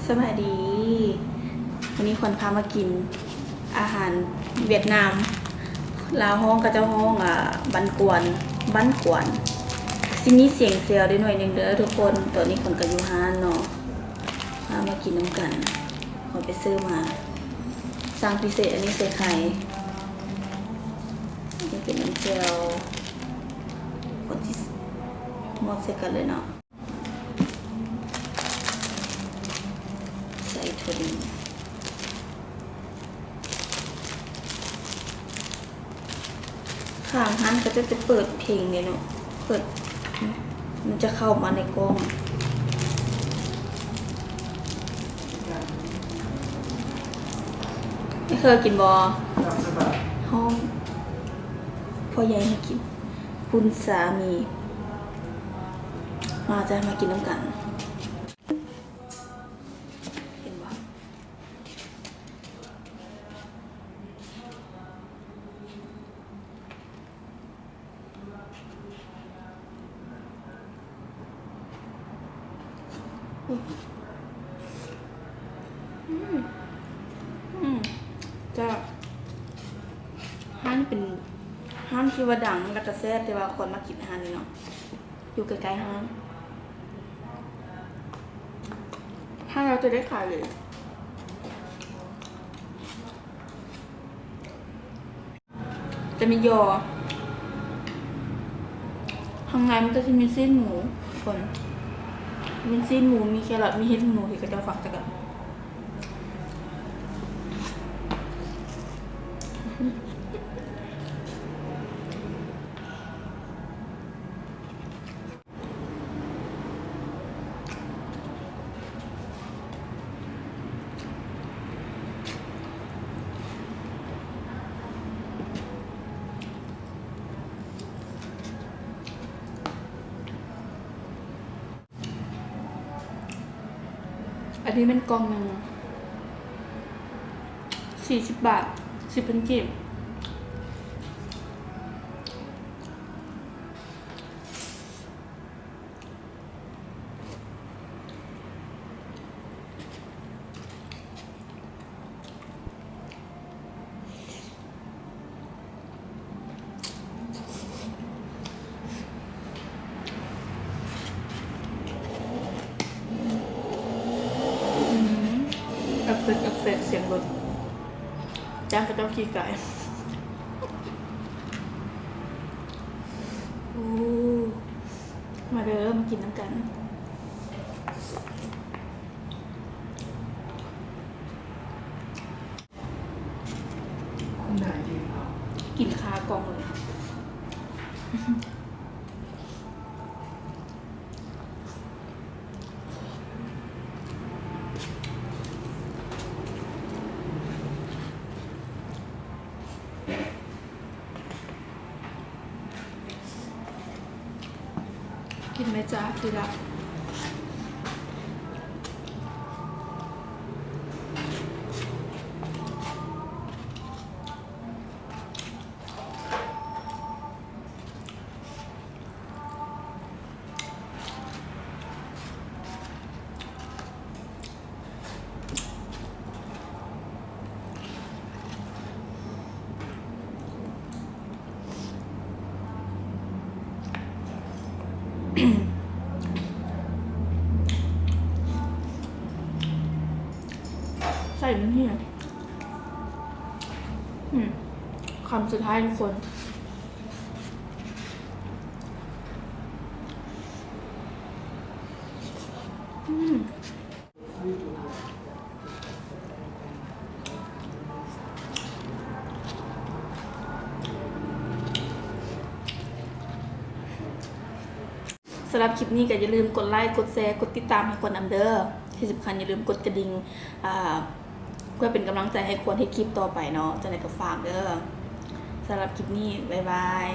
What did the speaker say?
ສະບາຍດີ ມື້ນີ້ຂວັນພາມາກິນອາຫານຫວຽດນາມ ລາວຮ້ອງ ເຂົາເຈົ້າຮ້ອງ ອາ ບັນກວນ ບັນກວນ ຊິມີສຽງແຊວໄດ້ໜ້ອຍໜຶ່ງເດີທຸກຄົນ. ຕອນນີ້ຂວັນກໍຢູ່ຮ້ານເນາະ ພາມາກິນນຳກັນ. ຂ້ອຍໄປຊື້ມາ ສັ່ງພິເສດອັນນີ້ໃສ່ໄຂ່ ນີ້ເປັນນ້ຳແຈ່ວ ຄົນທີ່ໝົດໃສ່ກັນເລີຍເນາະ ໃສ່ຖົ່ວດິນ. ຂ້າງຫັ້ນເຂົາເຈົ້າຈະເປີດເພງເດ້ເນາະ ເປີດ ມັນຈະເຂົ້າມາໃນກ້ອງ. ໄອ້ເຄີຍກິນບໍ່? ຮ້ອງພໍ່ໃຫຍ່ໃຫ້ກິນ ຄຸນສາມີ ມາຈ້າ ມາກິນນຳກັນ. ເຫັນບໍ່? ອືມ ອືມ ແຊບ. ຮ້ານເປັນຮ້ານທີ່ວ່າດັງ ແລ້ວກໍແຊບ ແຕ່ວ່າຂ້ອຍມັກກິນຮ້ານນີ້ເນາະ ຢູ່ໃກ້ໆຮ້ານ ຮ້ານລາວຈະໄດ້ຂາຍເລີຍ. ຈະມີຍໍ່ ຂ້າງໃນມັນກໍຊິມີຊີ້ນໝູ ທຸກຄົນ ມີຊີ້ນໝູ ມີແຄຣອດ ມີເຫັດຫູທີ່ເຂົາເຈົ້າຝັກໃສ່ກັນ. ອັນນີ້ແມ່ນກ່ອງໜຶ່ງ ສີ່ສິບບາດ ສິບພັນກີບ. ອັບເສັດ ອັບເສັດ ສຽງລົດ ຢ້ານເຂົາເຈົ້າຂີ່ກາຍ. ໂອ້ ມາເດີ ມາກິນນຳກັນ. ກິນຄາກ່ອງເລີຍ. ກິນໄໝຈ້າທີ່ລັກ? ໃສ່ມັນເຫຍ ອືມ ຄຳສຸດທ້າຍທຸກຄົນ ອືມ. ສຳລັບຄລິບນີ້ກໍຢ່າລືມກົດໄລ ກົດແຊ ກົດຕິດຕາມໃຫ້ຂວັນນຳເດີ ທີ່ສຳຄັນຢ່າລືມກົດກະດິ່ງ ອາ ເພື່ອເປັນກຳລັງໃຈໃຫ້ຂວັນເຮັດຄລິບຕໍ່ໄປເນາະ ຈັ່ງໃດກໍຝາກເດີ. ສຳລັບຄລິບນີ້ ບາຍບາຍ.